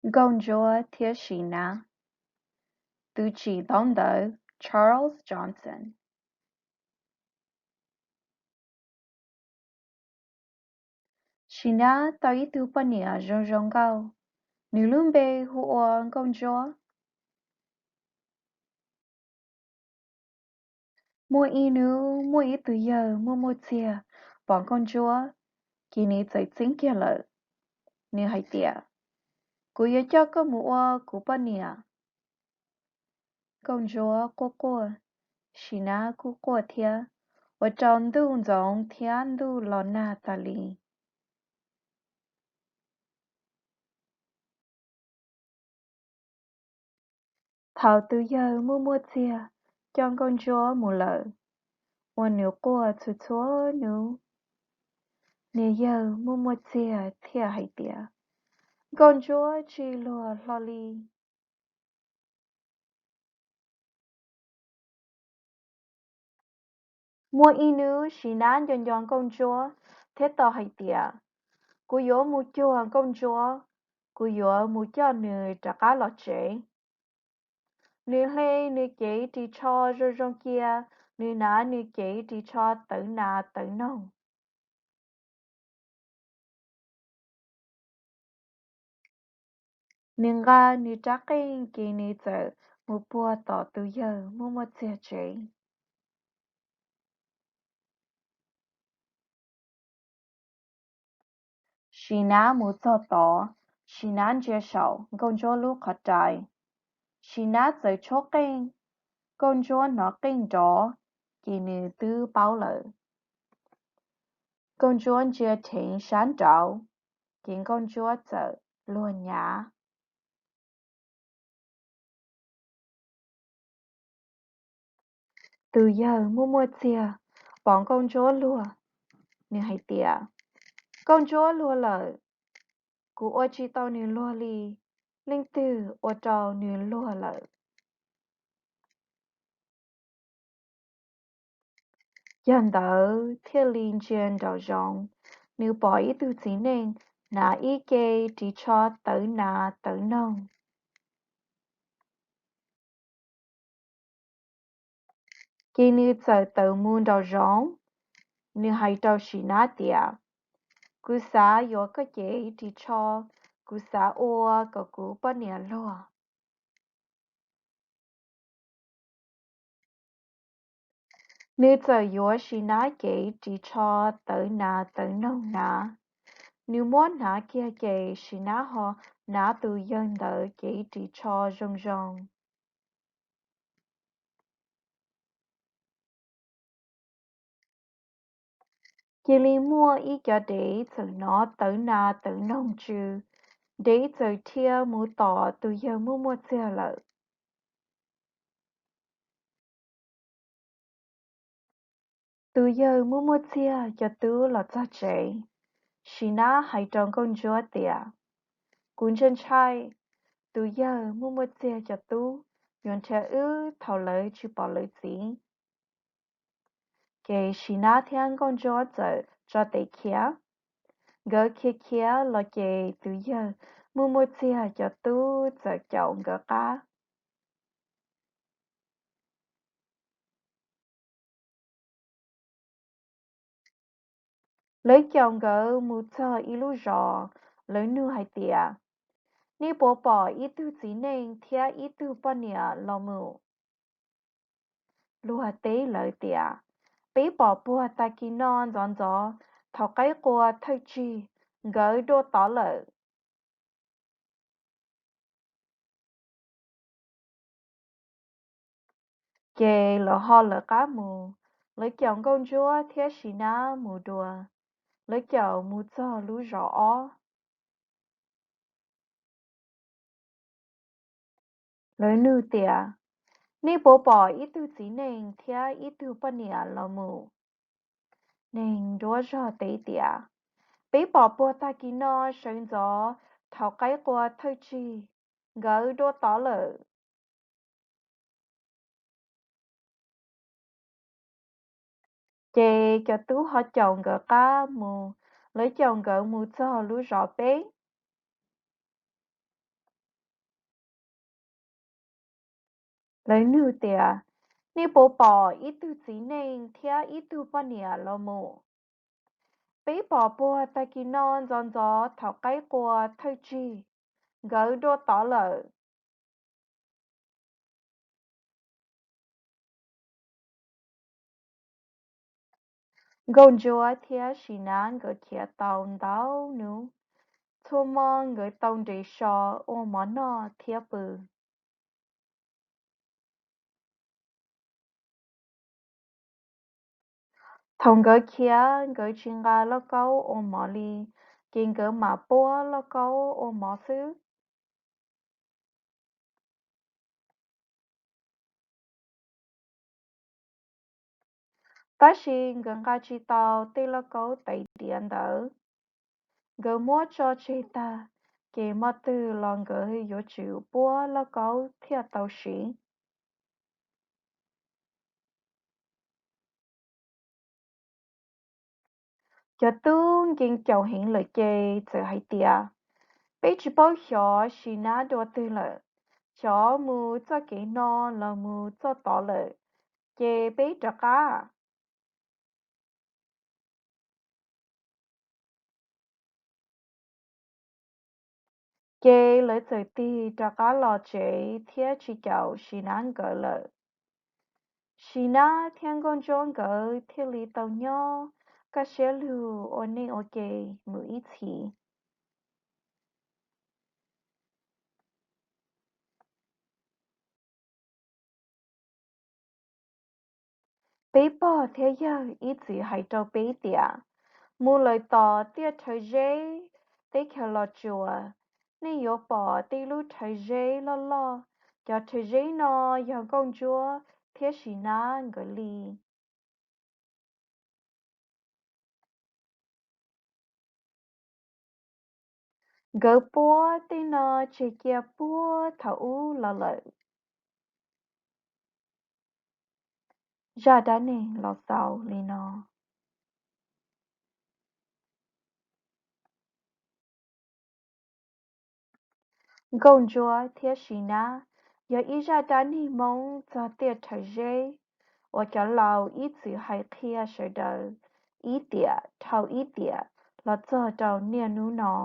Nkauj Ntsuab thiab Sis Nab. Tus tsim ntaub ntawv Charles Johnson. Sis Nab tau ib tug poj niam zoo zoo nkauj, nws lub npe hu ua Nkauj Ntsuab. Muaj ib hnub muaj ib tug yawg muaj muaj txiag pom Nkauj Ntsuab, ces nws txawm txeeb kiag lawm. Nws hais tias, kuv yuav coj koj mus ua kuv poj niam. Nkauj Ntsuab quaj quaj, Sis Nab kuj quaj thiab, ua rau ntuj ntxoov thiab ntuj los nag tas li. Thaum tus yawg muaj muaj txiag coj Nkauj Ntsuab mus lawm, ua nws quaj txhua txhua hnub, niag yawg muaj muaj txiag thiaj hais tias, Nkauj Ntsuab tsis luag hlo li. Muaj ib hnub Sis Nab nco nco Nkauj Ntsuab thiab tau hais tias, kuv yuav mus cuag Nkauj Ntsuab, kuv yuav mus coj nws rov qab los tsev. Nws hle nws cev ris tsho zoo zoo cia, nws hnav nws cev ris tsho tawv nas tawv noog. Nws nqa nws rab qeej ces nws txawm mus puag tom tus yawg muaj muaj txiag tsev. Sis Nab mus txog tod, Sis Nab ntsia saum Nkauj Ntsuab lub qhov rai. Sis Nab txawm tshuab qeej, Nkauj Ntsuab hnov qeej nrov, ces nws twb paub lawm. Nkauj Ntsuab ntsia dheev sab nraud, ces Nkauj Ntsuab txawm luag nyav. Tus yawg muaj muaj txiag pom Nkauj Ntsuab luag, nws hais tias, Nkauj Ntsuab luag lawm, kuv ua tsis tau nws luag li, leej twg ua rau nws luag lawm? Yog ntawd thiaj li ntsia nraum zoov, nws pom ib tug txiv neej hnav ib ce ris tsho tawv nas tawv noog. Ces nws txawm tawm mus nraum zoov, nws hais rau Sis Nab tias, kuv xav yuav koj cev ris tsho, kuv xav ua kom kuv poj niam luag. Nws txawm yuav Sis Nab cev ris tsho tawv nas tawv noog hnav. Nws muab hnav kiag ces Sis Nab ho hnav tus yawg ntawd cev ris tsho zoo zoo. Cia li muaj ib cov dev txawm hnov tawv nas tawv noog tsw, dev txawm dhia mus tom tus yawg muaj muaj txiag lawm. Tus yawg muaj muaj txiag cov tub los txog tsev, Sis Nab hais rau Nkauj Ntsuab tias, kuv ntshai ntshai tus yawg muaj muaj txiag cov tub yuav nrhiav wb thaum lawv tsis pom lawv txiv. Ces Sis Nab thiab Nkauj Ntsuab txawm tso tes khiav. Nkawd khiav khiav los ces tus yawg muaj muaj txiag cov tub txawm caum nkawd qab. Lawv caum nkawd mus txog ib lub zos, lawv nug hais tias, nej puas pom ib tug txiv neej thiab ib tug poj niam los mus? Luag teb lawv tias, peb pom puag tag kis no ntxov ntxov, thaum qaib qua thawj tsig, nkawd dua tod lawm. Ces lawv ho lawv qab mus, lawv caum Nkauj Ntsuab thiab Sis Nab mus dua, lawv caum mus txog lub zos ob. Lawv nug tias, nej puas pom ib tug txiv neej thiab ib tug poj niam los mus? Neeg nruab zog teb tias, peb pom puag tag kis no sawv ntxov, thaum qaib qua thawj tsig, nkawd dua tod lawm. Ces cov tub ho caum nkawd qab mus, lawv caum nkawd mus txog lub zos peb. Lawv nug tias, nej puas pom ib tug txiv neej thiab ib tug poj niam los mus? Peb pom puag tag kis no ntxov ntxov thaum qaib qua thawj tsig, nkawd dua tod lawm. Nkauj Ntsuab thiab Sis Nab nkawd khiav tau ntau hnub, txhua hmo nkawd tau nres so ua mov noj thiab pw. Thaum nkawd khiav nkawd tsis nqa lauj kaub ua mov li, ces nkawd mam puab lauj kaub ua mov xwb. Tab sis nkawd nqa tsis tau tej lauj kaub tais diav ntawd, nkawd muab tso tseg tag, ces hmo twg los nkawd yuav tsum puab lauj kaub thiaj tau siv. Cov tub nkees caum heev lawm ces txawm hais tias, peb tsis paub xyov Sis Nab dua twg lawm, xyov mus txoj kev no los mus txoj tod lawm, ces peb rov qab. Ces lawv txawm tig rov qab los tsev thiab tsis caum Sis Nab nkawd lawm. Sis Nab thiab Nkauj Ntsuab nkawd thiaj li tau nyob kaj siab lug ua neej ua ke mus ib txhis. Peb pog thiab yawg ib txwm hais rau peb tias, mus lawm tom tiaj rhawv zeb teb chaws Los Tsuas, nej yuav pom tej lub rhawv zeb loj loj. Cov rhawv zeb no yog Nkauj Ntsuab thiab Sis Nab nkawd li. Nkawd puab tej no tseg cia puag thaum ub los lawm. Zaj dab neeg los xaus li no. Nkauj Ntsuab thiab Sis Nab yog ib zaj dab neeg Hmoob txog tiaj rhawv zeb uas cov laus ib txwm hais qhia sawv daws ib tiam dhau ib tiam los txog rau niaj hnub no.